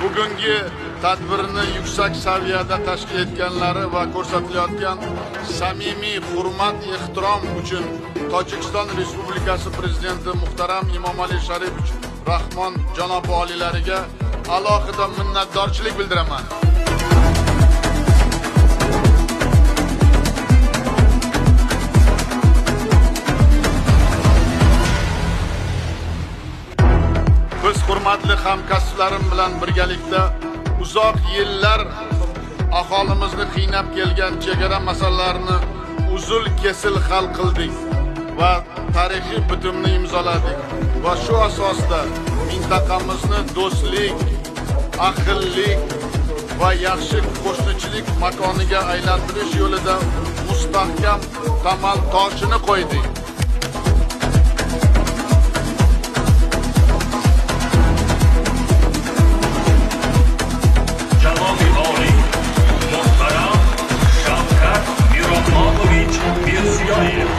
Bugungi tadbirni yuksak saviyada tashkil etganlari va ko'rsatilayotgan samimiy hurmat ehtirom uchun Tojikiston Respublikasi Prezidenti muhtaram Emomali Sharipovich Rahmon janobi oliylariga alohida minnatdorchilik bildiraman. Biz hurmatli hamkasblarim bilan birgalikda uzoq yillar aholimizni qiynab kelgan chegara masalalarini uzil-kesil hal qildik va tarixiy bitimni imzoladik va shu asosda mintaqamizni do'stlik, ahillik va yaxshi qo'shnichilik makoniga aylantirish yo'lida mustahkam tamal toshini qo'ydik. Mirziyoyev.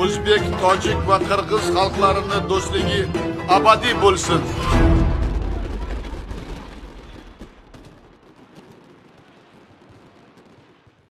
O'zbek, tojik va qirg'iz xalqlarining do'stligi abadiy bo'lsin.